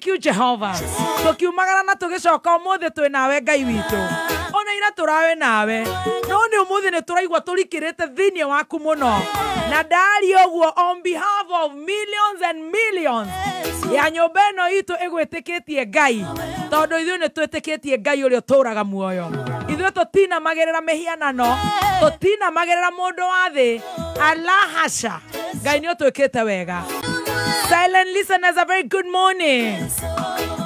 Thank you Jehovah. Tukiumagara na tugicoka umuthi twi nawe Ngai witu. Ona ira turawe nawe. No ni umuthi ni turaigua turikirite thiini waku muno. Na ndari uguo on behalf of millions and millions ya nyumba ĩno itũ ĩgwĩtĩkĩtie Ngai, tondũ ithuĩ nĩ twĩtĩkĩtie Ngai ũrĩa ũtũũraga muoyo. Ithuĩ tũtinamagĩrĩra mĩhianano, tũtinamagĩrĩra mũndũ wa thĩ, ala hasha. Ngai nĩ ũtwĩkĩte wega. Silent listeners, a very good morning.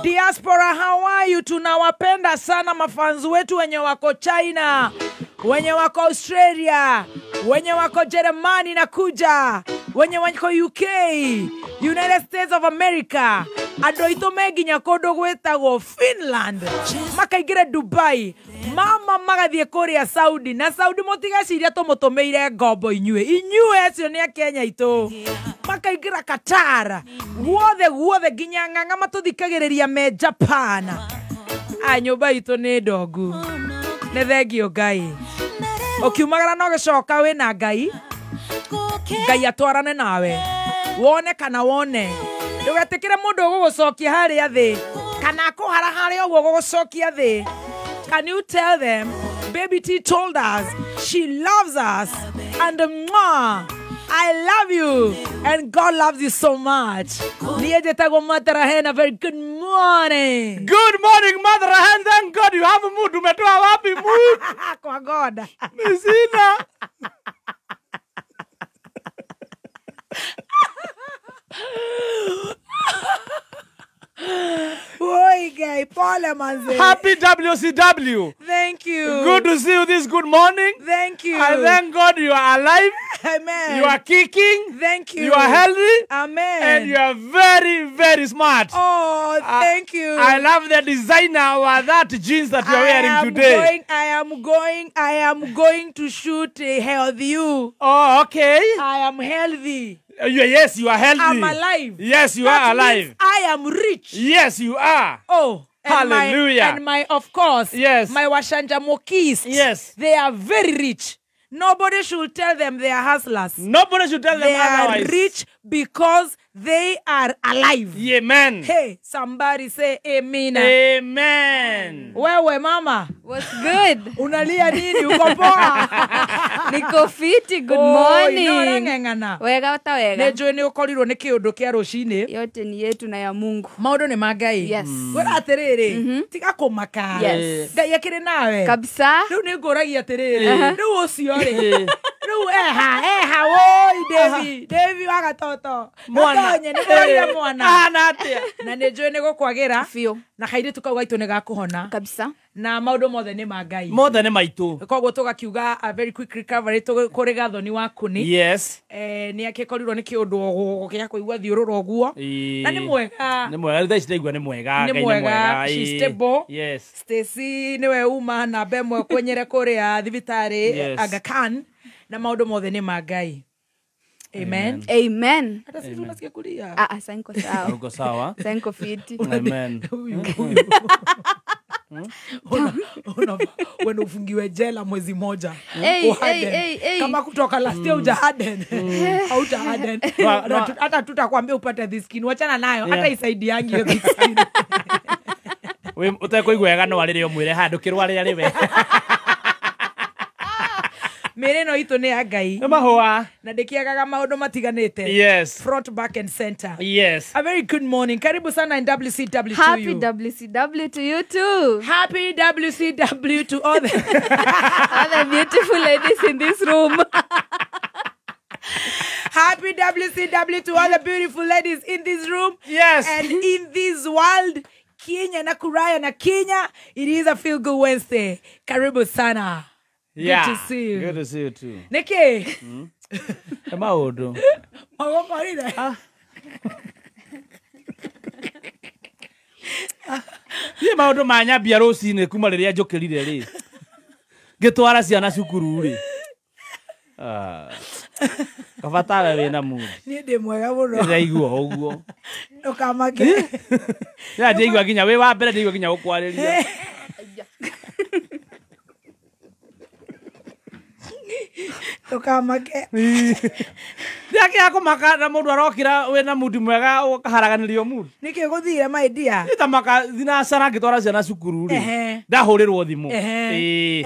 Diaspora, how are you? Tunawapenda sana mafanzi wetu wenye wako China, wenye wako Australia, wenye wako Jeremani na kuja, wenye wako UK, United States of America, andũ aitũ me nginya kũndũ gwĩtagwo Finland, makaingĩra Dubai, mama magathiĩ kũrĩa Saudi, na Saudi mũtigeciria tũmũtũmĩire ngombo inyuĩ, inyuĩ acio nĩ a Kenya itũ, makaingĩra Qatar, guothe guothe nginya ng'ang'a matũthikagĩrĩria me Japan. A nyũmba itũ nĩ ndongu. Nĩ thengio Ngai. Ũkiumagara na ũgĩcoka wĩna Ngai, Ngai atwarane nawe, wone kana wone. Ndũgetĩkĩre mũndũ ũgũgũcokia harĩa thĩ, kana akũhara harĩa ũguo ũgũgũcokia thĩ. Can you tell them, Baby T told us she loves us, and mwah, I love you, and God loves you so much. Niĩ njĩtagwo Mother Hena, very good morning. Good morning, Mother Hena. Thank God you have a mood. Umetoa wapi mood? Kwa God. Mimi sina. Oi, guy, pole manze. Happy WCW. Thank you. Good to see you this good morning. Thank you. I thank God you are alive. Amen. You are kicking. Thank you. You are healthy. Amen. And you are very, very smart. Oh, thank you. I love the designer of that jeans that you are wearing today. I am going to shoot a healthy you. Oh, okay. I am healthy. Yes, you are healthy. I'm alive. Yes, you are alive. I am rich. Yes, you are. Oh, and hallelujah. My, of course, yes, my Washanja Mokis. Yes. They are very rich. Nobody should tell them they are hustlers. Nobody should tell them they otherwise. They are rich because they are alive. Amen. Hey, somebody say amen. Amen. Wewe mama. What's good? Unalia nini? Uko poa? Niko fiti. Good morning. No, wega ta wega. Nĩnjũĩ nĩ ũkorirwo nĩ kĩũndũ kĩa rũcinĩ. Yote ni yetu na ya Mungu. Maũndũ nĩ ma Ngai. Yes. Wĩra atĩrĩrĩ, tiga kũmaka. Yes. Ngai akĩrĩ nawe. Kabisa. Rĩu nĩ ngũragia atĩrĩrĩ, rĩu ũcio rĩ, rĩu eha woi Devi, Devi wa gatoto. Mwana. Nĩ mwana. Ahana atĩa? Na nĩ njũĩ nĩ gũkwagĩra. Biũ. Na kairĩtu kau gaitũ nĩ gakũhona. Kabisa. Na maũndũ mothe nĩ ma Ngai. Mothe nĩ maitũ. Koguo tũgakiuga a very quick recovery kũrĩ Gathoni wa Kuni. Yes. Nĩ akĩkorirwo nĩ kĩũndũ gĩa kũigua thiũrũra ũguo. Na nĩ mwega. Nĩ mwega, thaa ici ndaigua nĩ mwega. Nĩ mwega. She's stable. Yes. Stacy nĩwe uma namba ĩmwe kwenyere kũrĩa thibitarĩ Aga Khan. Na maũndũ mothe nĩ ma Ngai. Amen. Amen. Hata sisi tunasikia kulia. Ah, sasa niko sawa. Uko sawa? Sasa niko fiti. Amen. Ona wewe ufungiwe jela mwezi moja. Hey, hey, hey. Kama kutoka last year uja harden. Hauja harden. Hata tutakwambia upate this skin. Wachana nayo, hata isaidiangi hiyo this skin. Wewe utakoigwa wega no arĩrĩ ũmwĩre handũ kĩrwarĩra rĩwe. Mĩrĩ no itũ nĩ ya Ngai. Nĩ mahũa. Na ndĩkĩagaga maũndũ matiganĩte. Yes. Front, back and center. Yes. A very good morning. Karibu sana in WCW to Happy you. WCW to you too. Happy WCW to all the other beautiful ladies in this room. Happy WCW to all the beautiful ladies in this room. Yes. And in this world. Kenya na Kuraya na Kenya. It is a Feel Good Wednesday. Karibu sana. Yeah. Good to see you. Good to see you too. Niki. Maũndũ. Magokorire. Niĩ maũndũ manyambia rũcinĩ kuma rĩrĩa njũkĩrire rĩ. Ngĩtwara ciana cukuru rĩ. Kabata we wĩna mood. Niĩ ndĩ mwega mũno. Ndĩraigua ũguo. Ndũkamake. Ndĩraigua nginya wĩ wa mbere ndĩraigua nginya gũkwarĩria. Tukamake. Ndiake akumaka na mundu arokira wina mundi mwega ukaharaganirio mundu. Niki guthire my dear. Nitamaka thinacara ngitwara ciana cukuru ri. Ndahurirwo thimu. Ii.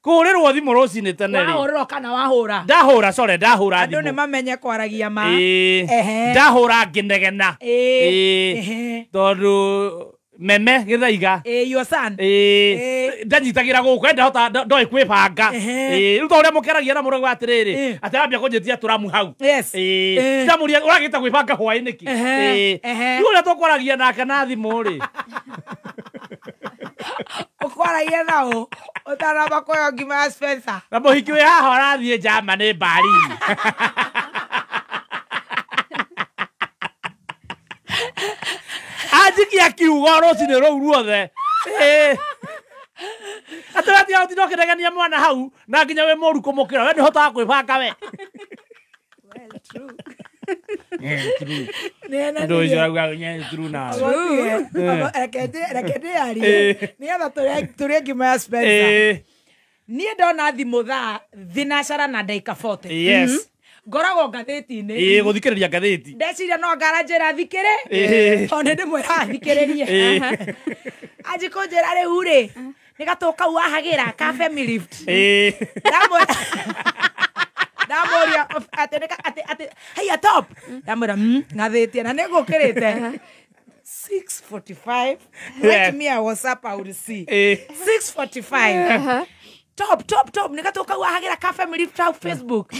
Kuhurirwo thimu rucini tene ri. Wahurwo kana wahura? Ndahura, sorry, ndahura thimu. Andu ni mamenye kwaragia ma. Ii. Ndahura nginegena. Ii. Tondu meme githaiga. Your son. Ndanyitagira guku ndahota ndoi kwibanga. Riu ta uria mukeragia na murauga atiriri atirambia kunjitia turamu hau. Ndamuria uragita kwibanga hwaini niki. Riu uria tukwaragia nake na thimu ri. Ukwaragia nao utaramba kuoya ngima ya Spencer. Na muhiki wi haha arathie Germany Berlin. Anjikia kiugo rucini rou ruothe. Atiratia utinda ukinegenia mwana hau na nginya wi mũru kũmũkĩra we ndũhotaga kwĩbanga we. Well, true. Ũndũ ũcio arauga true nawe. Reke ndĩarie nĩgetha tũrĩe ngima ya Spencer. Niĩ ndona thimũ thaa thinacara na ndagĩka 40. Yes. Ngoragwo ngathĩti-inĩ. Ĩĩ gũthikĩrĩria ngathĩti. Ndeciria no ngaranjĩra thikĩrĩ. Tondũ nĩ ndĩmwĩraga thikĩrĩrie. Anji kũnjĩra rĩu rĩ nĩ gatũ kau wahagĩra ka family lift. Ndamũria atĩ haiya top. Ndamwĩra ngathĩtie na nĩ ngũkĩrĩte. 6:45. Write me a WhatsApp, I will see. 6:45. Top top top nikatoka wahagira ka family lift Facebook.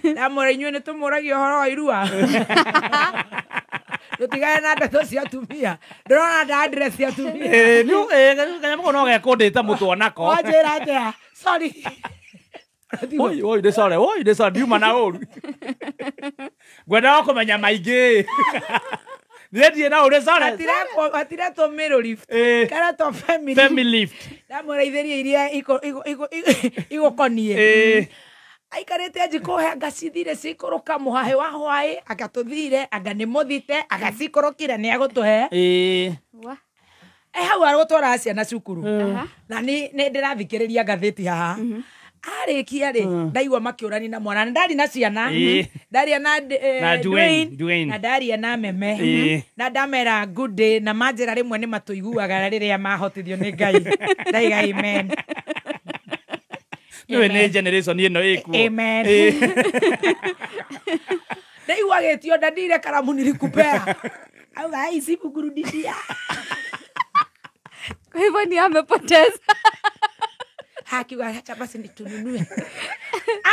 Ndamwĩra inyuĩ nĩ tũmũragia ũhoro wa irua. Tũtigane na ndeto cia atumia. Ndĩrona nda address cia atumia. Kanyamũ kau no gekũndĩte mũtwe nako. Wanjĩra atĩa? Sorry. Oi oi ndĩ sorry, oi ndĩ sorry, ndiuma na ũru. Ngwendaga kũmenya maingĩ. Nĩ na ũrĩ sorry. Hatiretwo middle lift. Karetwo family. Family lift. Ndamwĩra itherie iria igũkoniĩ. Aikarĩte anji kũhe anga cithire cikũrũka mũhahĩ wa hwaĩ anga tũthire anga nĩ mũthite anga cikũrũkire nĩ agũtũhe. Hau arũtwaraga ciana cukuru. Na nĩ ndĩrathikĩrĩria ngathĩti haha. Arĩkia rĩ ndaigua makĩũrani na mwana ndarĩ na ciana ndaria na Dwayne na ndaria na meme na ndamera good day na manjĩra rĩmwe nĩ matũiguaga rĩrĩa mahotithio nĩ Ngai. Ndaiga amen. Nĩwe nĩ generation ĩno ĩkuo. Amen. Ndaigua gĩtio ndandire karamu nilikupea. Auga ai sikurudishia. Kwa hivyo ni amepoteza. Akiuga acha basi nitununue.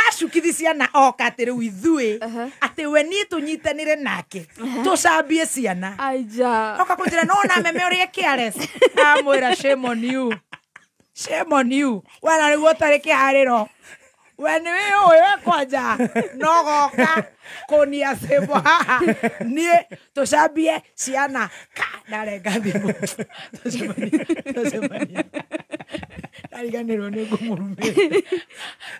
Acukithi ciana oka atĩ rĩu ithuĩ atĩ we niĩ tũnyitanĩre nake tũcambie ciana. Aija. Oka kũnjĩra no na meme ũrĩa careless. Amwĩra shame on you. Shame on you. We na rĩu ũtarĩ kĩharĩro. We nĩ wĩũĩ we kwanja no goka kũnia cĩmbo haha niĩ tũcambie ciana ka ndarenga thimũ. Tũcemanie. Ndariganĩrwo nĩ ngũmũrumĩte.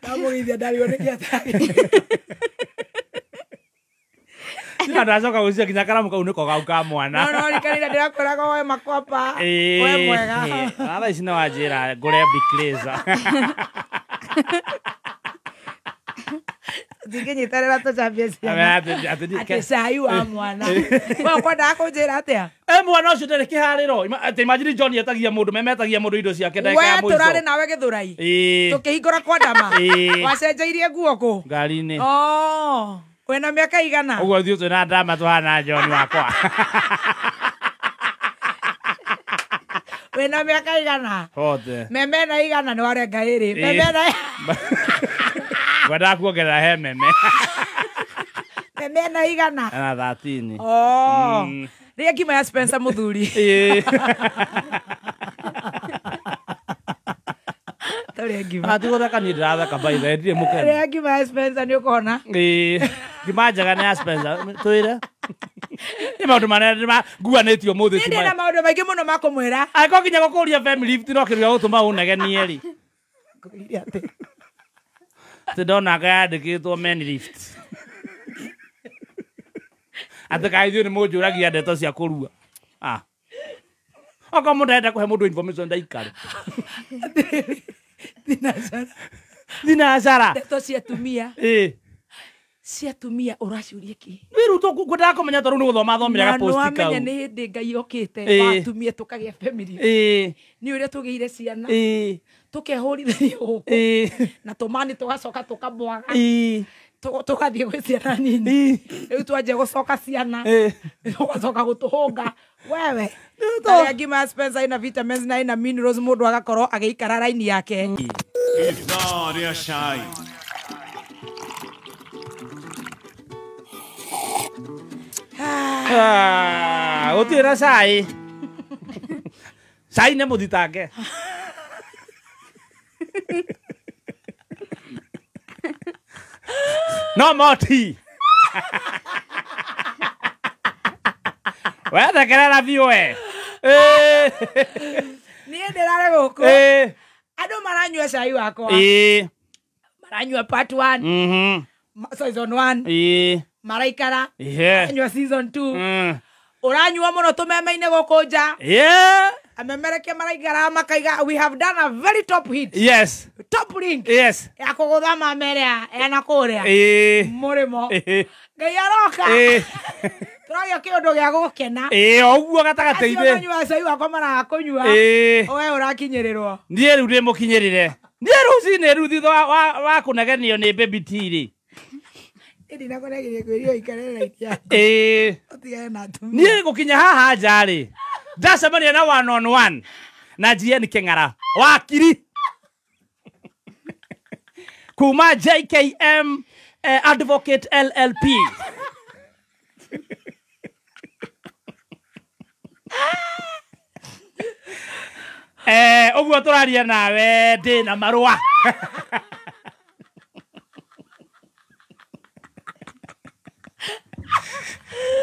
Ndamũgeithia ndarigwo nĩkĩ atarĩ. Ndacoka gũcia nginya karamu kau nĩko gau ka mwana. No no rikarĩra ndĩrakwĩraga we makwapa. We mwega. Thaa ici nĩ wanjĩra ngũre Big Laser. Ndingĩnyitanĩra tũcambie ciana. Atĩ cai wa mwana. We ũkwendaga kũnjĩra atĩa? Mwana ũcio ndarĩ kĩharĩro. Atĩ imagine John etagia mũndũ, meme etagia mũndũ indo ciake ndagĩka ya mũico. We tũrarĩ nawe Gĩthũrai. Tũkĩhingũra kwa ndama. Wacenjeirie nguo kũ? Ngari-inĩ. Oh. Wĩna mĩaka igana? Ũguo ithuĩ twĩna ndama tũhana John wakwa. Wĩna mĩaka igana? 40. Meme na igana nĩ warenga ĩrĩ. Meme na Ngwendaga kuongerera he meme. Meme na igana? Na 13. Oh. Rĩa ngima ya Spencer mũthuri. Tũrĩe ngima. Ti gũtheka niĩ ndĩratheka by the way, ndirĩ mũkenu. Rĩa ngima ya Spencer nĩ ũkona. Ngima njega nĩ ya Spencer. Twĩre. Nĩ maũndũ marĩa nguanĩtio ũmũthĩ Niĩ ndĩna maũndũ maingĩ mũno ma kũmwĩra. Angĩkorwo nginya gũkũria family lift no kĩndũ gĩa gũtũma ũnegenie rĩ. Ngũkũria atĩ. Atĩ ndona anga yandĩkĩtwo men lift. Atĩ kaĩ ithuĩ nĩ mũnjũragia ndeto cia kũrua. Okorwo mũndũ arenda kũhe mũndũ information ndaikare. Thinacara. Thinacara. Ndeto cia atumia. Cia atumia ũraciũria kĩ? Rĩu tũkwendaga kũmenya tondũ nĩ gũthoma thomire gaposti kau. Na nĩwamenya nĩ hĩndĩ Ngai okĩte wa atumia tũkagĩa family. Nĩ ũrĩa tũgĩire ciana. Tũkehũrithania gũkũ. Na tũmani tũgacoka tũkamwaga. Tũgathiĩ gwĩ ciana nini. Rĩu twanjia gũcoka ciana. Tũgacoka gũtũhũnga. Wewe. Arĩa ngima ya Spencer ina vitamins na ina minerals mũndũ agakorwo agĩikara raini yake. Ithaa rĩa cai. Gũtirĩ na cai. Cai nĩ mũthitange. No more tea. Wethekerera biũ we. Niĩ ndĩrarĩ gũkũ. Andũ maranyua cai wakwa. Maranyua part 1. Season 1. Maraikara. Maranyua season 2. Ũranyua mũno tũmeme-inĩ gũkũ nja. Amemereke maraikara makaiga we have done a very top hit. Yes. Top link. Yes. Ya kũgũtha mamere ya na kũrĩa. Mũrĩmo. Ngai aroka. Tũragĩa kĩũndũ gĩa gũkena. Ũguo gatagatĩ-inĩ. Acio manyua cai wakwa maraga kũnyua. We ũrakinyĩrĩrwo. Niĩ rĩu ndĩmũkinyĩrĩre. Niĩ rũcinĩ rĩu thutha wa kũnegenio nĩ Baby T rĩ. Ndinakũnegeria kwĩrio ũikare raini yaku. Ũtigane na atumia. Niĩ gũkinya haha nja rĩ. Ndacemania na 1 on 1 na GN Kĩng'ara wakiri kuma JKM Advocate LLP. Ũguo tũraria nawe ndĩ na marũa.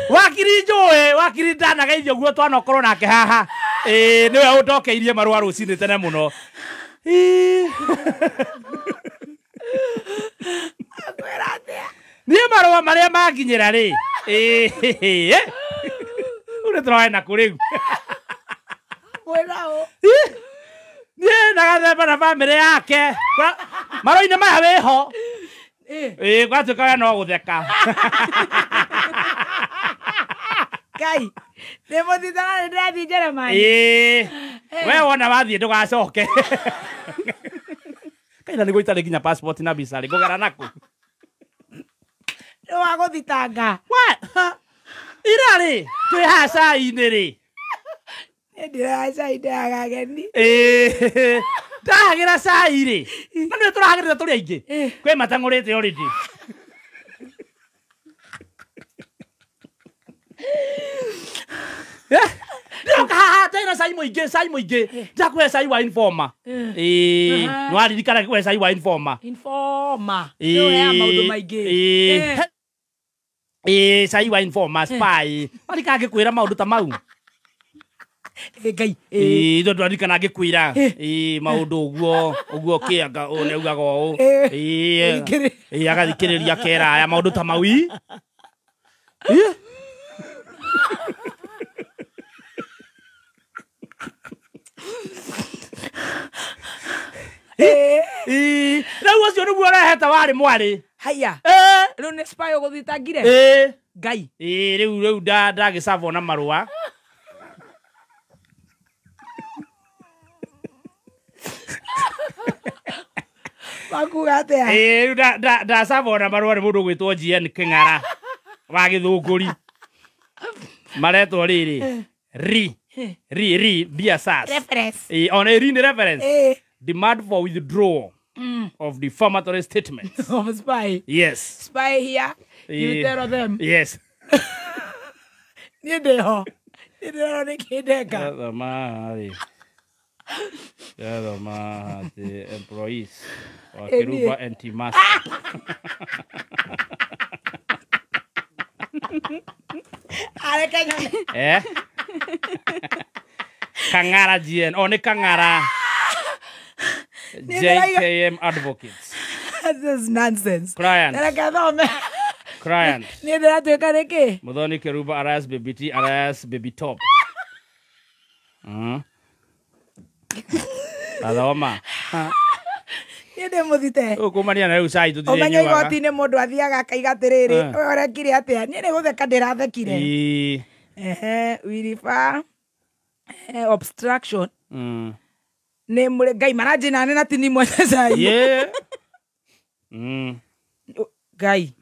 Wakiri njũĩ, wakiri ndanageithio guo twanokorwo nake haha. Nĩwe ũndokeirie marũa rũcinĩ tene mũno. Niĩ marũa marĩa manginyĩra rĩ. Rĩu nĩtũroe nakũ rĩu. Niĩ na gathemba na bamĩrĩ yake. Marũa-inĩ maya wĩho. Gwatuĩka we no gũtheka. Ngai, nĩ mũthitana nĩ ndĩrathiĩ Jeremani. We wona wathiĩ ndũgacoke. Kaina nĩguo itarĩ nginya passport na visa rĩ, ngũgera nakũ? Nĩ wa gũthitanga. Ira rĩ, twĩ haha cai-inĩ rĩ. Niĩ ndĩraha cai ndĩraga ageni. Ndahagĩra cai rĩ. Na nĩwe tũrahagĩrĩra tũrĩ aingĩ. Kwĩ matang'ũrĩte already. Ndĩroka haha ndĩna cai mũingĩ, cai mũingĩ. Ndakũhe cai wa informer. Nĩwaririkana ngĩkũhe cai wa informer. Informer. Nĩũheaga maũndũ maingĩ. Cai wa informer, spy. Waririkana ngĩkwĩra maũndũ ta mau? Ngai. Ithuĩ ndwaririkana ngĩkwĩra. Maũndũ ũguo, ũguo kĩanga ũũ nĩaugaga ũũ. Agathikĩrĩria akera aya maũndũ ta mau. Rĩu ũcio nĩguo ũrehete warĩ mwarĩ. Haiya. Rĩu nĩ spy ũgũthitangire? Ngai. Rĩu ndagĩcabwo na marũa. Makuga atĩa? Rĩu ndacabwo na marũa nĩ mũndũ ũgwĩtwo GN Kĩng'ara wa Gĩthũngũri. Maretwo rĩrĩ. Ri. Ri BSS. Reference. On a ri reference. Demand for withdrawal of defamatory statements. Of spy. Yes. Spy here. You tell them. Yes. Niĩ ndĩho. Niĩ ndĩrona nĩkĩ ndeka. Ndathoma the employees wa Kiruba and Timasa. Areke nyone. Kang'ara GN. Oh, nĩ Kang'ara. JKM Advocates. This is nonsense. Client. Client. Niĩ ndĩratuĩka nĩkĩ? Muthoni Keruba alias Baby T alias Baby Top. Athoma. Niĩ ndĩ mũthite. Ũkumania na rĩu cai tũtirĩ Ũmenye nyuaga. igoti-inĩ mũndũ athiaga akaiga atĩrĩrĩ, ũyũ ũrekire atĩa? Niĩ nĩ gũtheka ndĩrathekire. Ehe, we refer obstruction. Nĩ mũrĩ Ngai maranjina nĩ na tini mwenye cai. Yeah. Ngai.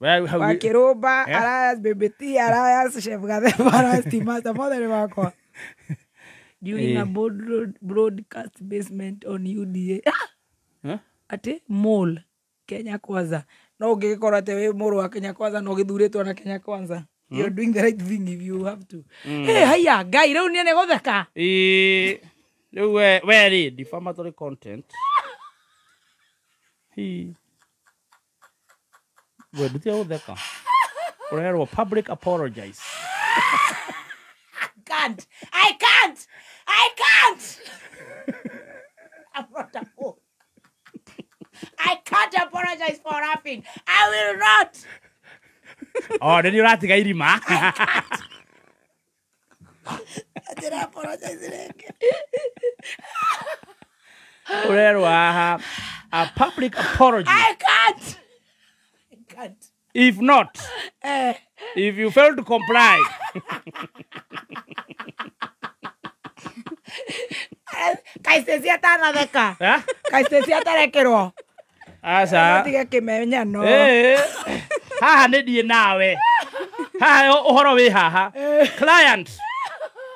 Wakĩrũmba, Alliance BBT, Alliance Chef Gathemba, Alliance Team Master, mothe nĩ makwa. During a broadcast basement on UDA. Ati mall Kenya Kwanza. No ũngĩgĩkorwo atĩ wĩ mũrũ wa Kenya Kwanza no ũgĩthurĩtwo na Kenya Kwanza. You're doing the right thing if you have to. Hey, haya, Ngai, rĩu niĩ nĩ gũtheka. Rĩu we rĩ, defamatory content. Hi. We ndutiga gũtheka. Ũrerwo public apologize. Can't. I can't. I can't. I'm not a fool. I can't apologize for laughing. I will not. Oh, nĩ ũratiga irima. I didn't apologize rĩngĩ. Ũrerwo haha a public apology. I can't. I can't. If not, if you fail to comply. Kaisteci atanatheka. Kaisteci atarekerwo. Aca. Tige kĩmenyano. Haha nĩ ndiĩ nawe. Haha ũhoro wĩ haha. Client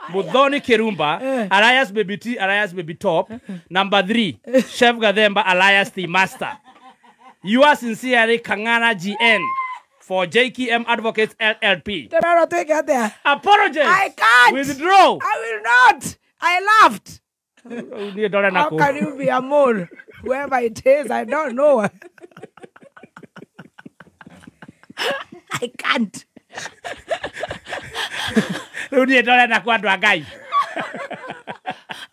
Muthoni Kirumba, Alliance Baby T, Alliance Baby Top. Number 3, Chef Gathemba, Alliance Team Master. You are sincerely Kangana GN for JKM Advocates LLP. Apologize. I can't. Withdraw. I will not. I laughed. How can you be a mole? Whoever it is, I don't know. I can't.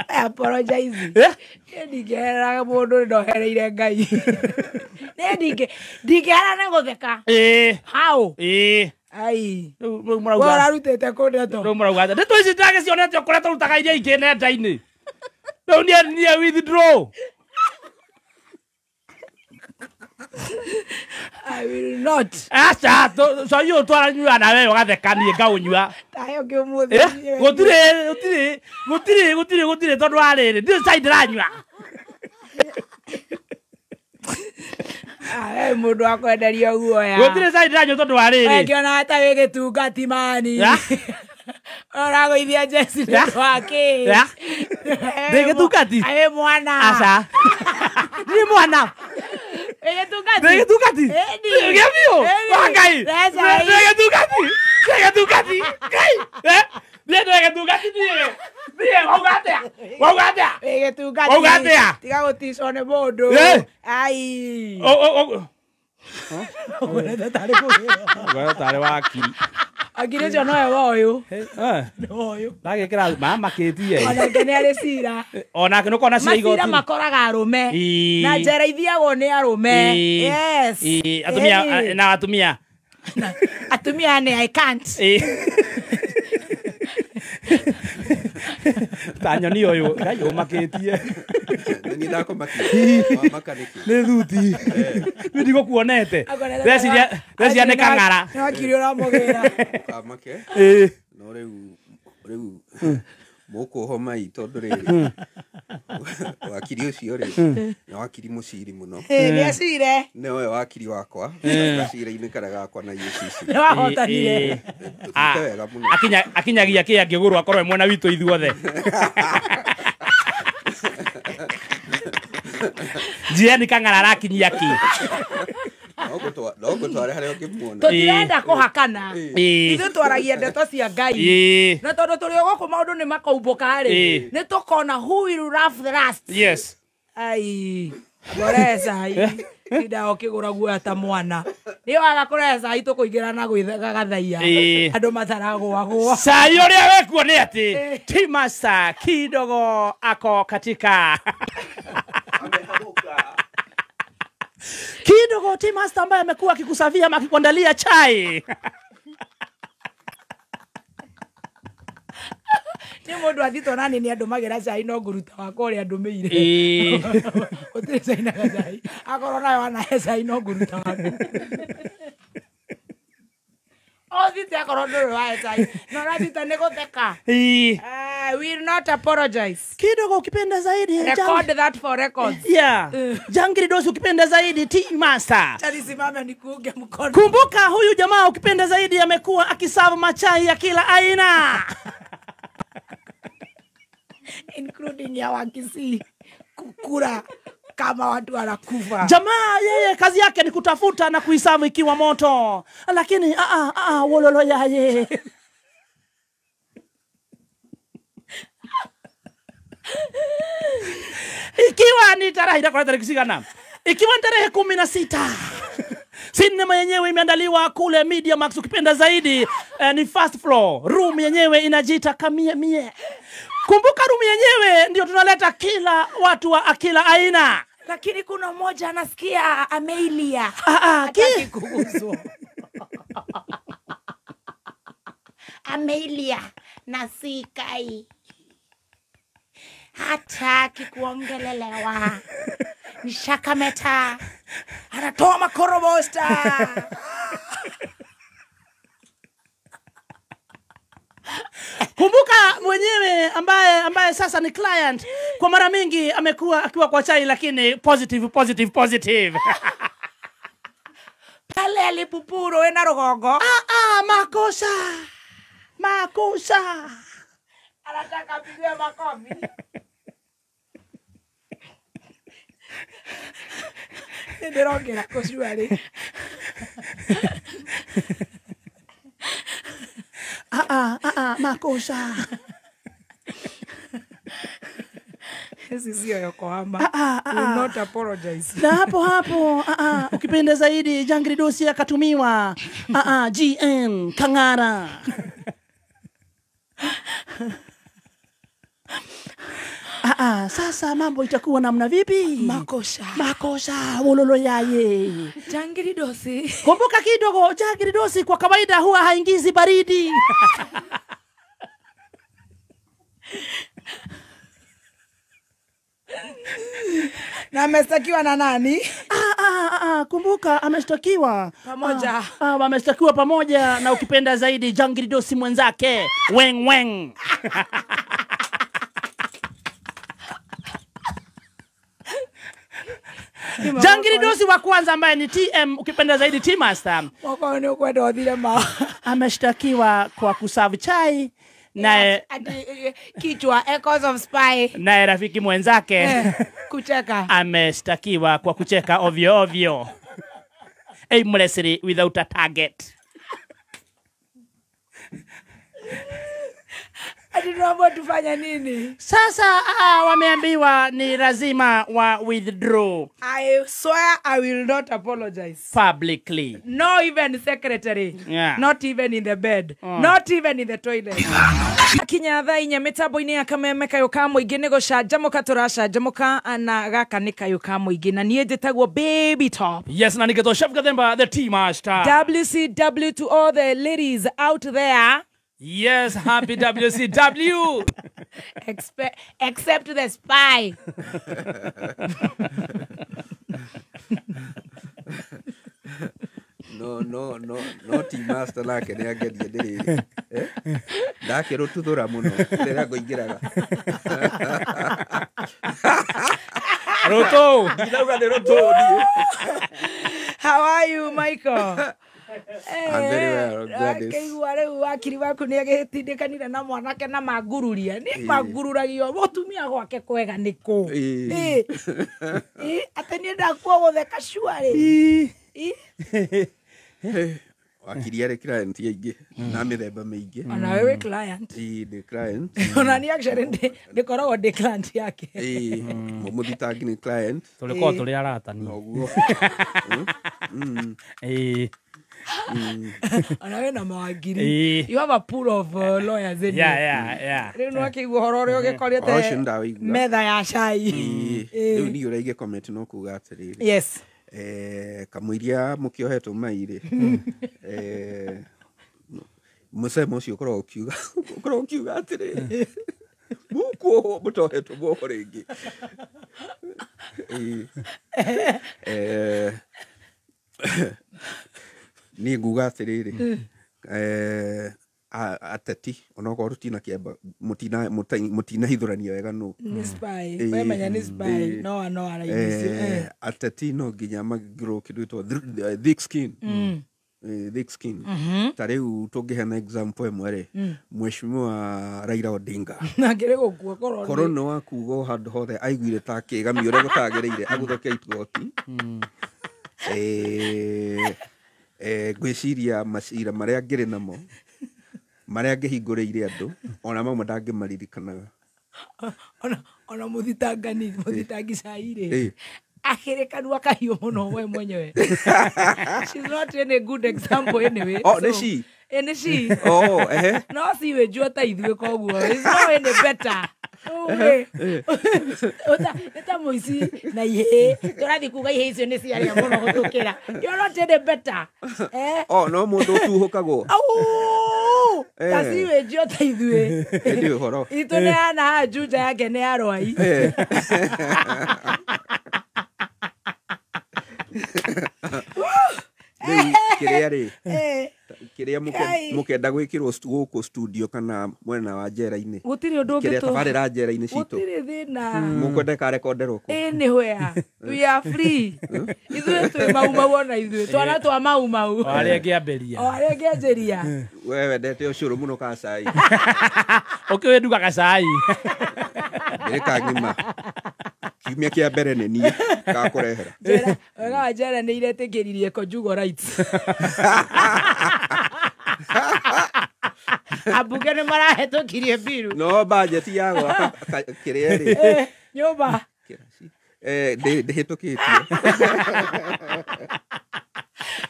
I apologize. Ndingĩhera mũndũ ndohereire Ngai. Ndingĩhera nĩ gũtheka. How? Ai. Ũrarutĩte kũ ndeto? Rĩu mũrauga atĩa? Ndeto ici ndagĩcionete kũrĩa tũrutaga iria ingĩ nenda-inĩ. Rĩu niĩ withdraw. I will not. Aca, cai ũyũ twaranyua nawe ũgatheka niĩ ngaũnyua. Tahe ũngĩ ũmũthĩ. Gũtirĩ gũtirĩ gũtirĩ tondũ wa rĩrĩ ndirĩ cai ndĩranyua. We mũndũ wa kwenderio guoya. Gũtirĩ cai ndĩranyua tondũ wa rĩrĩ. Ngĩona ta wĩ gĩtungati mani. Ũragũithia jeci nĩ ũndũ wa kĩ? Ndĩ gĩtungati? Wĩ mwana. Aca. Ndirĩ mwana. Ndĩ gĩtungati? Gĩa biũ? Wa Ngai. Ndĩ gĩtungati? Ndĩ gĩtungati? Ngai. Niĩ ndĩ gĩtungati niĩ. Niĩ wauga atĩa? Wauga atĩa? Wĩ gĩtungati. Wauga atĩa? Tiga gũticwo nĩ mũndũ. Ai. Ũguo tarĩ kũgĩrwo. Ũguo tarĩ wakiri. Akiri ũcio nowe woyũ. Nĩ woyũ. Ndagĩkĩra mamakĩtie. Onake nĩ arĩ cira. Onake nĩ ũkona cira igoti. Macira makoraga arũme. Na njera ithiagwo nĩ arũme. Yes. Atumia na atumia. Atumia nĩ I can't. Ta nyoni ũyũ Ngai ũmakĩtie. Nĩ ndakũmakia. Wamaka nĩkĩ? Nĩ thuti. Nĩ ndigũkuonete. Ndeciria nĩ kang'ara. Nĩ wakiri ũramũgĩra. Kamake. No rĩu mũkũhoma ĩ tondũ rĩrĩ wakiri ũcio rĩ nĩ wakiri mũciri mũno. Nĩ acire. Nĩwe wakiri wakwa gacira-inĩ karĩa gakwa na UCC. Nĩ wahotanire. Tũthiĩte wega mũno. Akinyagia kĩ angĩgũrwo akorwo e mwena witũ ithuothe. Njiani kang'ara arakinyia kĩ? No ngũtware harĩa ũngĩmuona. Tũtirenda kũhakana. Ithuĩ twaragia ndeto cia Ngai. Na tondũ tũrĩ o gũkũ maũndũ nĩ makaumbũka rĩ, nĩ tũkona who will laugh the last. Yes. Ai, ngore cai. Tinda ũkĩgũra guoya ta mwana. Nĩ waga kũrehe cai tũkũingĩra na gwĩgathaia. Andũ mataragũagũa. Cai ũrĩa wekuo nĩ atĩ Timasa kidogo ako katika kidogo Tea Master ambaye amekuwa akikusafia ama akikuandalia chai. Nĩ mũndũ athitwo nani nĩ andũmagĩra cai no ngũruta wakwa ũrĩa andũmĩire. Gũtirĩ cai na gacai. Akorwo nayo anahe cai no ngũruta waku. Othite akorwo ndũrĩ wahe cai. No rathita nĩ gũtheka. Will not apologize. Kidogo ukipenda zaidi. Record that for records. Yeah. Jangiri Dosi ukipenda zaidi Tea Master. Nisimame nikuunge mkono. Kumbuka huyu jamaa ukipenda zaidi amekuwa akiserve machai ya kila aina. Including ya Wakisii kukura kama watu wanakufa. Jamaa yeye kazi yake ni kutafuta na kuiserve ikiwa moto. Lakini wololo yaye. Ikiwa ni tarehe itakuwa tarehe cigana? Ikiwa ni tarehe 16. Sinema yenyewe imeandaliwa kule Media Max ukipenda zaidi ni first floor. Room yenyewe inajiita Kamie Mie. Kumbuka room yenyewe ndio tunaleta kila watu wa kila aina. Lakini kuna mmoja anasikia ameilia. Hataki kuguswa. Ameilia na sikai. Hataki kuongelelewa. Nishakameta. Anatoa makorobosta. Kumbuka mwenyewe ambaye sasa ni client kwa mara mingi amekuwa akiwa kwa chai lakini positive positive positive. Pale alipupuro ena rogongo. Makosa. Makosa. Anataka pigiwe makofi. Ndirongera kucuari. Makosa. Hizi sio Yokohama. Will not apologize. Na hapo ukipenda zaidi Jangiri Dosi akatumiwa GN Kangara. Sasa mambo itakuwa namna vipi? Makosa. Makosa, wololo yaye. Jangiri Dosi. Kumbuka kidogo, Jangiri Dosi kwa kawaida huwa haingizi baridi. Na ameshtakiwa na nani? Kumbuka ameshtakiwa pamoja. Ameshtakiwa pamoja na ukipenda zaidi Jangiri Dosi mwenzake Weng Weng. Jangiri Dosi wa kwanza ambaye ni TM ukipenda zaidi Tea Master. Ameshtakiwa kwa kuserve chai na kichwa echoes of spy. Naye rafiki mwenzake kucheka. Ameshtakiwa kwa kucheka ovyo ovyo. Aimlessly without a target. Ati tunaambiwa tufanye nini? Sasa wameambiwa ni lazima wa withdraw. I swear I will not apologize. Publicly. No even secretary. Yeah. Not even in the bed. Not even in the toilet. Kinya thaa inya mitambo-inĩ ya Kameme kayũ ka mũingĩ nĩ gũcanjamũka tũracanjamũka na gaka nĩ kayũ ka mũingĩ na niĩ njĩtagwo Baby Top. Yes, na nĩgetwo Chef Gathemba the Tea Master. WCW to all the ladies out there. Yes, happy WCW. Except the spy. No Tea Master nake nĩ angeria ndĩrĩrĩ. Ndakĩrũtuthũra mũno rĩrĩa ngũingĩraga. Ruto. Ndinauga nĩ Ruto niĩ. How are you, Michael? I'm very well, Gladys. Akĩigua rĩu wakiri waku nĩ agĩtindĩkanire na mwanake na mangururia. Nĩ mangururagio mũtumia gwake kwega nĩ kũ? Atĩ niĩ ndakua gũtheka cuarĩ. Wakiri arĩ client aingĩ na mĩthemba mĩingĩ. Ona wewe client. Ndĩ client. Ona niĩ actually ndĩkoragwo ndĩ client yake. Mũthitangi nĩ client. Tũrĩkorwo tũrĩ arata ni. Noguo. Ona we na mawakiri. You have a pool of lawyers in. Yeah. Rĩu no akĩigua ũhoro ũrĩa ũgĩkorete metha ya cai. Rĩu niĩ ũrĩa ingĩ no kuga atĩrĩrĩ. Yes. Kamũiria mũkĩohetwo mai-rĩ, mũcemo ũcio ũkoragwo ũkiuga atĩrĩrĩ. Kuohwo mũtohetwo muoho rĩngĩ. Niĩ nguga atĩrĩrĩ, ateti onokorwo tũtinakĩamba mũtinahithũrania wega nũ Nĩ spy. Wemenya nĩ spy. No arainicio. Ateti no nginya magirwo kĩndũ gĩtagwo thick skin. Thick skin. Ta rĩu tũngĩheana example ĩmwe rĩ, Mheshimiwa Raila Odinga Na ngĩrĩ gũkua korwo. Korwo nĩ wa kuga o handũ hothe aiguire ta akĩgamia ũrĩa gũtagĩrĩire agũthũkia igoti. Ngwĩciria macira marĩa ngĩrĩ namo marĩa ngĩhingũrĩire andũ ona mamwe ndangĩmaririkanaga. Ona mũthitangani mũthitangi cai rĩ akĩrĩ kanua kahiũ mũno we mwenyewe. She's not any good example anyway. Oh, nĩ she? Nĩ she. Oh, ehe. No si we njua ta ithuĩ koguo. It's not any better. Nĩ ta mũici na ihĩĩ. Tũrathiĩ kuga ihĩĩ icio nĩ ciarĩa mũno gũtũkĩra. You're not any better. Oh, no mũndũ ũtuhũkagwo. Au! Ta si we njua ta ithuĩ. Ĩndĩ ũhoro. Itũ nĩ ana Juja yake nĩ ya Rwai. Rĩu kĩrĩa rĩ kĩrĩa mũkenda gwĩkĩrwo gũkũ studio kana mwena wa njera-inĩ. Gũtirĩ ũndũ Kĩrĩa ũngĩtũ. tabarĩra njera-inĩ citũ. Gũtirĩ thĩna. Mũkwenda ĩkarekonderwo kũ? Anywhere. We are free. Ithuĩ twĩ mau mau ona ithuĩ. Twana twa mau mau. O arĩa ngĩambĩria. O arĩa ngĩanjĩria. We wendete ũcũrũ mũno ka cai. Ũkĩũĩ ndugaga cai. Ndĩrĩ kang'ima. Kiumia kĩa mbere nĩ niĩ ngakũrehera. Njera, wega wa njera nĩ iretĩkĩririe conjugal rights. Ambunge nĩ marahetũkirie biru. No bajeti ya gwaka kĩrĩa rĩ. Nyũmba. Ndĩhĩtũkĩtio.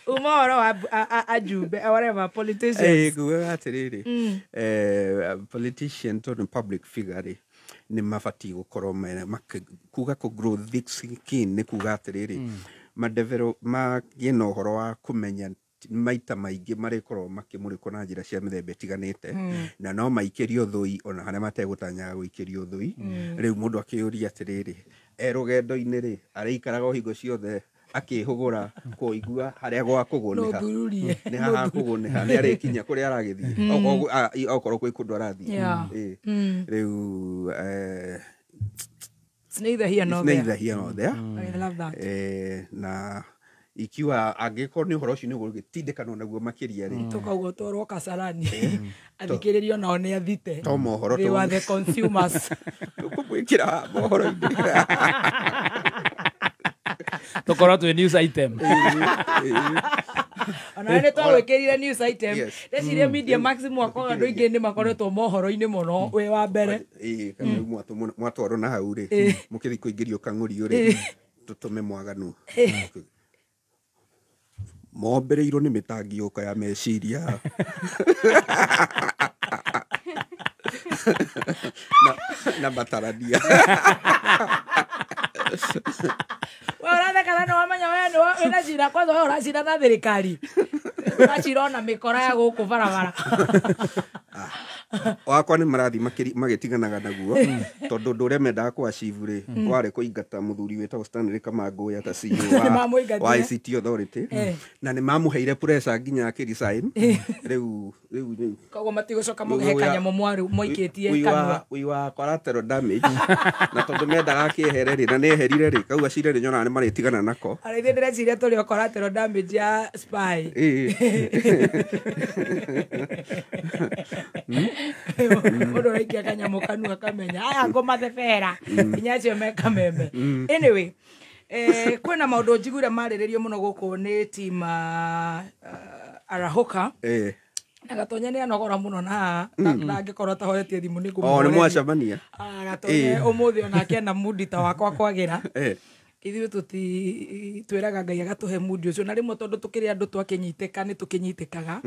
Uma ũhoro wa ajumbe, whatever, politicians. Ngugaga atĩrĩrĩ, politician tondũ public figure rĩ, nĩ mabatiĩ gũkorwo mena kuga kũ grow thick skin nĩ kuga atĩrĩrĩ, magĩe na ũhoro wa kũmenya maita maingĩ marĩkorwo makĩmũrĩkwo na njĩra cia mĩthemba ĩtiganĩte, na no maikĩrio thũi ona harĩa mategũtanyaga gũikĩrio thũi. Rĩu mũndũ akĩũria atĩrĩrĩ, e rũgendo-inĩ rĩ, arĩikaraga o hingo ciothe akĩhũgũra kũigua harĩa gwa kũgũnĩha. Nĩ haha kũgũnĩha, nĩ arĩkinya kũrĩa aragĩthiĩ. Okorwo kwĩ kũndũ arathiĩ. Rĩu It's neither here nor there. It's neither here nor there. I love that. Na ikiwa angĩkorwo nĩ ũhoro ũcio nĩ ũgũgĩtindĩkanwo naguo makĩria rĩ, tũkauga twarwo Kasarani athikĩrĩrio nao nĩ athite. To mohoro They were the consumers. Tũkũmwĩkĩra mohoro-inĩ. Tũkorwo twĩ news item. Ona nĩ twagwĩkĩrire news item. Ndeciria Media Max mwaka ũyũ andũ aingĩ nĩ makoretwo mohoro-inĩ mũno wĩ wa mbere. Kana rĩu mwatwarwo na hau rĩ, mũkĩthiĩ kũingĩrio kang'ũriũ rĩ, tũtũme mwaganu. Mombĩrĩirwo nĩ mĩtangĩũka ya meciria. Na matarania. We ũrathekana nĩ wamenya we nĩ wĩna cira kwanza we ũracira na thirikari. Ũracira ona mĩkora ya gũkũ barabara. Wakwa nĩ marathiĩ magĩtiganaga naguo tondũ ũndũ ũrĩa mendaga kũ achieve rĩ, warĩ kũingata mũthuri wĩtagwo Stanley Kamangũya ta CEO wa ICT Authority, na nĩ mamũheire pressure nginya akĩresign. Rĩu koguo matigũcoka mũhe kanyamũ mwaikĩtie kanua. Ũi wa collateral damage na tondũ mendaga akĩehere rĩ, na nĩ eherire rĩ, kau gacira rĩ nyonaga nĩ marĩtigana nako. Ona ithuĩ ndĩreciria tũrĩ o collateral damage ya spy. Mũndũ ũraikia kanyamũ kanua kamenya aya ngũmathebera nginya acio me kameme. Anyway, kwĩna maũndũ njiguire marĩrĩrio mũno gũkũ nĩ team Arahũka. Na Gatonya nĩ anogora mũno na angĩkorwo atahoretie thimũ nĩ ngũmũhoreria. Oh, nĩ mwacemania. Gatonya ũmũthĩ onake ena mundi ta wakwa kwagĩra. Ithuĩ twĩraga Ngai agatũhe mundi ũcio na rĩmwe tondũ tũkĩrĩ andũ twakĩnyitĩka nĩ tũkĩnyitĩkaga.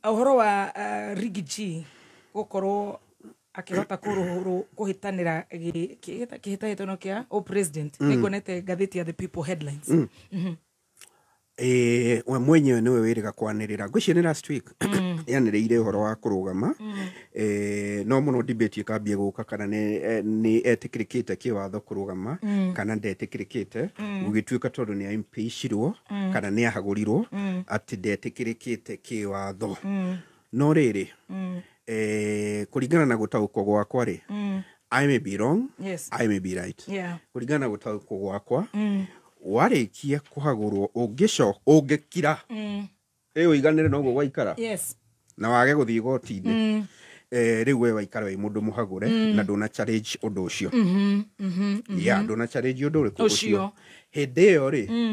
Ũhoro wa Riggy G gũkorwo akĩhota kũhĩtanĩra kĩhĩtahĩtano kĩa o president nĩ nguonete ngathĩti ya The People headlines. We mwenyewe nĩwe wĩrĩga kwanĩrĩra, ngwĩciria nĩ last week yanĩrĩire ũhoro wa kũrũgama. No mũno debate ĩkambia gũka kana nĩ etĩkĩrĩkĩte kĩwatho kũrũgama kana ndetĩkĩrĩkĩte, gũgĩtuĩka tondũ nĩ aimpeachirwo kana nĩ ahagũrirwo atĩ ndetĩkĩrĩkĩte kĩwatho. No rĩrĩ, kũringana na gũtaũkwo gwakwa rĩ, I may be wrong, Yes. I may be right. Yeah. Kũringana na gũtaũkwo gwakwa, warĩkia kũhagũrwo ũngĩcoka ũngĩkira ĩ ũiganĩre noguo waikara Yes. na wage gũthiĩ igoti-inĩ, rĩu we waikara wĩ mũndũ mũhagũre na ndũna challenge ũndũ ũcio. Yeah, ndũna challenge ũndũ ũrĩkũ? Ũcio. Hĩndĩ ĩyo rĩ,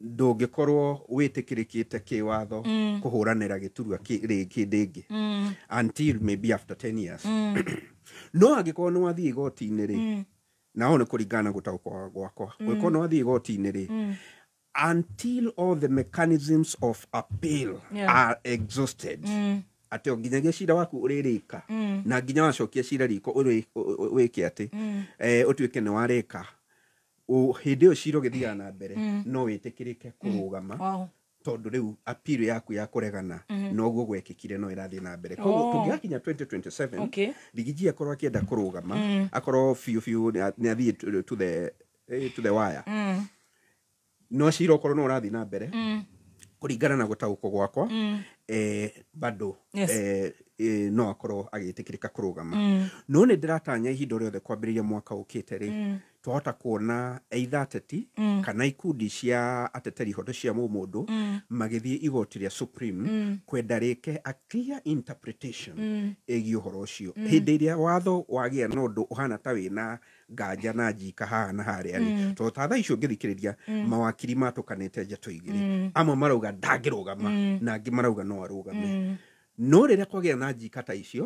ndũngĩkorwo wĩtĩkĩrĩkĩte kĩwatho kũhũranĩra gĩturwa kĩndĩ ĩngĩ until maybe after 10 years. No angĩkorwo nĩ wathiĩ igoti-inĩ rĩ, na nĩ kũringana na gũtaũkwo gwakwa, ũngĩkorwo nĩ wathiĩ igoti-inĩ rĩ, until all the mechanisms of appeal are exhausted, atĩ o nginyagia cira waku ũrĩrĩka na nginya wacokia cira riko wĩke atĩ ũtuĩke nĩ warĩka, hĩndĩ ĩyo cira ũgĩthiaga na mbere no wĩtĩkĩrĩke kũrũgama. Wow. Tondũ rĩu appeal yaku ya kũregana noguo gwekĩkire no ĩrathiĩ na mbere. Koguo tũngĩgakinya 2027, Rigiji akorwo akĩenda kũrũgama, akorwo biũ biũ nĩ athiĩ to the wire, no cira ũkorwo no ũrathiĩ na mbere, kũringana na gũtaũkwo gwakwa, bado no akorwo agĩtĩkĩrĩka kũrũgama. No nĩ ndĩratanya ihinda rĩothe kwambĩrĩria mwaka ũkĩte rĩ, twahota kuona either ateti kana ikundi cia ateteri ihoto cia mũndũ magĩthiĩ igoti rĩa Supreme kwenda rĩke a clear interpretation ĩgiĩ ũhoro ũcio. Hĩndĩ ĩrĩa watho wagĩa na ũndũ ũhana ta wĩna nganja na njika haha na harĩa rĩ, tondũ ta thaa icio ũngĩthikĩrĩria mawakiri matũkanĩte njatũ igĩrĩ, amwe marauga ndangĩrũgama na angĩ marauga no arũgame. No rĩrĩa kwagĩa na njika ta icio,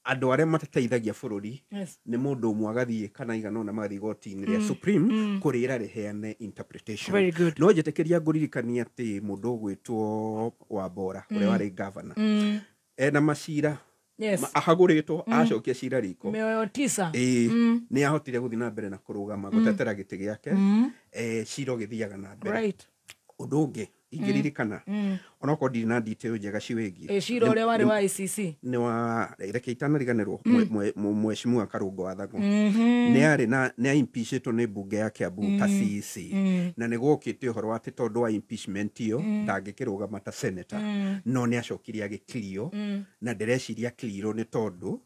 andũ arĩa mateteithagia bũrũri nĩ mũndũ ũmwe agathiĩ kana igana ũna magathiĩ igoti-inĩ rĩa Supreme kũrĩra rĩheane interpretation. Very good. No njĩtĩkĩria ngũririkania atĩ mũndũ ũgwĩtwo Wambora ũrĩa warĩ governor ena macira ahagũrĩtwo, acokia cira riko mĩoyo tisa. Ĩĩ, nĩ ahotire gũthiĩ na mbere na kũrũgama gũtetera gĩtĩ gĩake, cira ũgĩthiaga na mbere. Ũndũ ũngĩ ingĩririkana, onokorwo ndirĩ na detail njega ciwĩgiĩ Cira ũrĩa warĩ wa ICC. Nĩ wa reke itanariganĩrwo, mheshimiwa Karũngo wa Thang'wa nĩ arĩ na nĩ aimpeachĩtwo nĩ mbunge ya Kiambu ta CEC, na nĩ gwokĩte ũhoro wa atĩ tondũ wa impeachment ĩyo ndangĩkĩrũgama ta senator, no nĩ acokire agĩclear, na ndĩreciria clear nĩ tondũ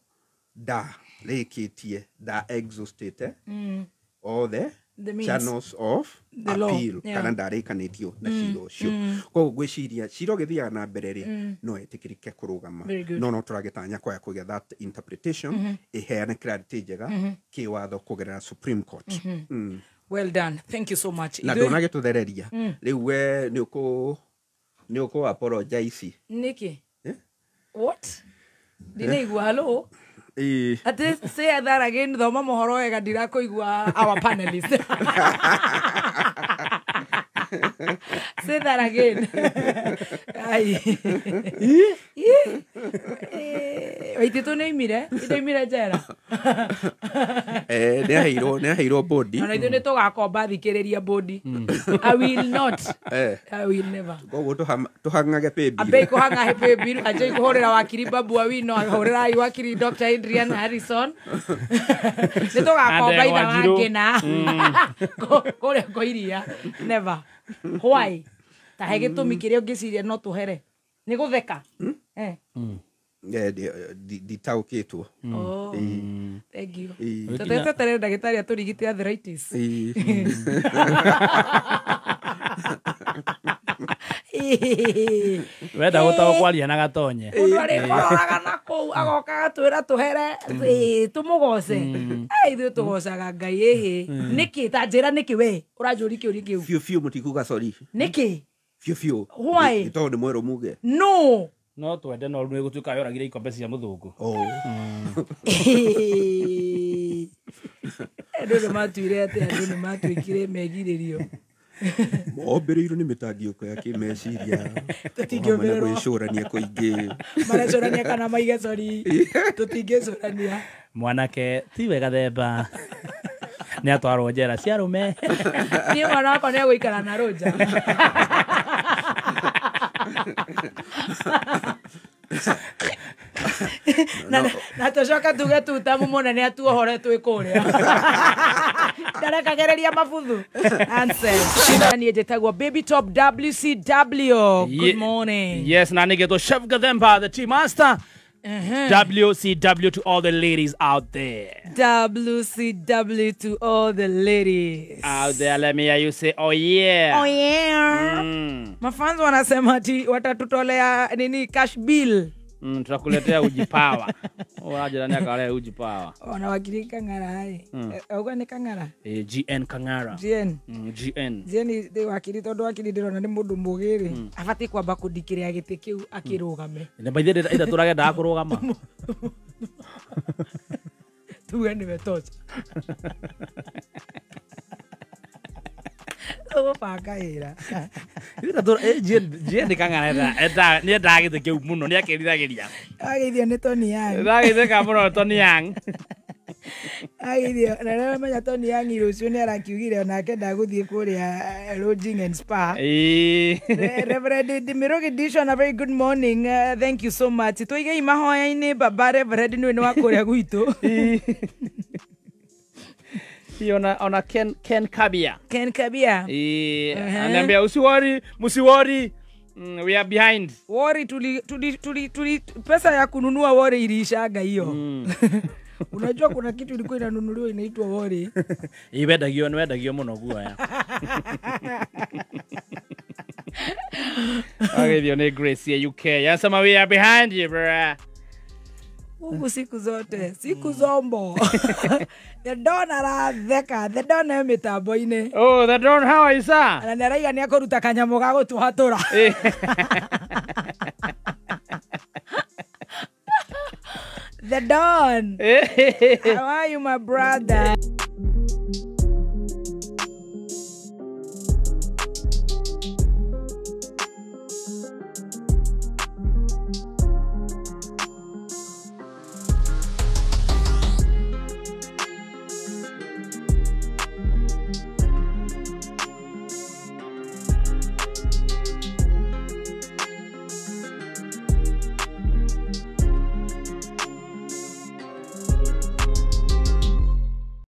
ndarĩkĩtie, nda exhaustĩte all the The means. channels of The law, appeal kana ndarĩkanĩtio na cira ũcio. Koguo ngwĩciria cira ũgĩthiaga na mbere rĩ, no etĩkĩrĩke kũrũgama. Very good. No tũragĩtanya kwaya kũgĩa that interpretation ĩheane clarity njega kĩwatho kũgerera Supreme Court. Well done, thank you so much. Na ndũnagĩtũthereria rĩu, we nĩ ũkũ apologize. Nĩkĩ? Eh? What? Ndinaigua, hello? Ĩĩ. Ati say that again, thoma mohoro wega, ndirakũigua. Our panelist, say that again. Ai. Waitĩtũ nĩ oimire, nĩ njera. Nĩ aheirwo bodi. Ona ithuĩ nĩ tũgakomba thikĩrĩria bodi. I will not. I will never. Koguo tũhang'age pay bill. Ambei kũhang'a pay bill, anjei kũhũrĩra wakiri Babu Awino, ahũrĩrai wakiri Dr. Adrian Harrison. Nĩ tũgakomba Ande itha Wanjiru. wangĩna kũrĩa kwa iria. Never. Why? Ta he gĩtũmi kĩrĩa ũngĩciria no tũhere nĩ gũtheka. Nditaũkĩtwo. Oh, thank you. Ĩĩ. Tũtetetere ndagĩtarĩ atũrigite arthritis. Ĩĩ. Wenda gũtago kwaria na gatonye. Mũndũ arĩkororaga na kũu agoka agatwĩra tũhere tũmũgoce. Ithuĩ tũgocaga Ngai ĩhĩ nĩkĩ? Ta njĩra nĩkĩ we ũranjũria kĩũria kĩu? Biũ biũ mũtikuga sorry. Nĩkĩ? Biũ biũ. Why? Nĩ tondũ nĩ mwerũ muge. No. No twende, no rĩu nĩ gũtuĩka yoragire ikombe cia mũthũngũ. Oh. Andũ nĩ matuire atĩ andũ nĩ matuĩkire megirĩrio. Mombĩrĩirwo nĩ mĩtangĩko ya kĩmeciria hamwe na Tũtingĩũmbĩrĩrwo. gwĩcũrania kũingĩ. Marecũrania kana maige sori, tũtingĩcũrania. Mwanake tiwe gathemba. Nĩ atwarwo njera cia arũme. Niĩ mwana wakwa nĩ egũikara na rũnja. Na tũcoke tuge tutamu mũnene atuohore twĩ kũrĩa. Ndarekagĩrĩria mabuthu. Nonsense. Niĩ njĩtagwo Baby Top WCW. Good morning. Yes, na nĩgetwo Chef Gathemba, the tea master. WCW to all the ladies out there. WCW to all the ladies out there. Let me hear you say, oh yeah. Oh yeah. Mafans wanasema ati watatutolea nini cash bill. Tutakuletea uji power. Waje nani akalea uji power. Ona wakili Kang'ara hai. Auga ni Kang'ara? GN Kang'ara. GN. GN. GN ni wakili tondu wakili ndirona ni mundu mugiri. Abati kwamba kundikiria giti kiu akirugame. Na by the way ida turagenda kurugama. Tuge niwe tocha. Tũgũbanga wĩra. GN Kang'ara enda nĩ endaga gĩtĩ kĩu mũno, nĩ akĩriragĩria. Ageithio nĩ Tony Young. Ndageithĩka mũno Tony Young. Ageithio, na rĩrĩa menya Tony Young rũciũ nĩ arakiugire onake ndagũthiĩ kũrĩa lodging and spa. Reverend Dimirogi Dishon, a very good morning. Thank you so much. Tũigei mahoya-inĩ baba Reverend nĩwe nĩ wa kũrĩa gwitũ. Ona Ken Kabia. Ken Kabia. Ananiambia usiwori, msiwori. We are behind. Worry tuli pesa ya kununua worry iliishaga hiyo. Unajua kuna kitu ilikuwa inanunuliwa inaitwa worry. Iwendagio nwendagio muno guoya. Agithio ni Grace ya UK. Yasema we are behind you bro. Mungu siku zote, siku zombo. The Don aratheka, the Don e mitambo-inĩ. Oh, the Don, how are you, sir? Na nĩaraiga nĩekũruta kanyamũ ga gũtũhatũra. The Don. How are you, my brother?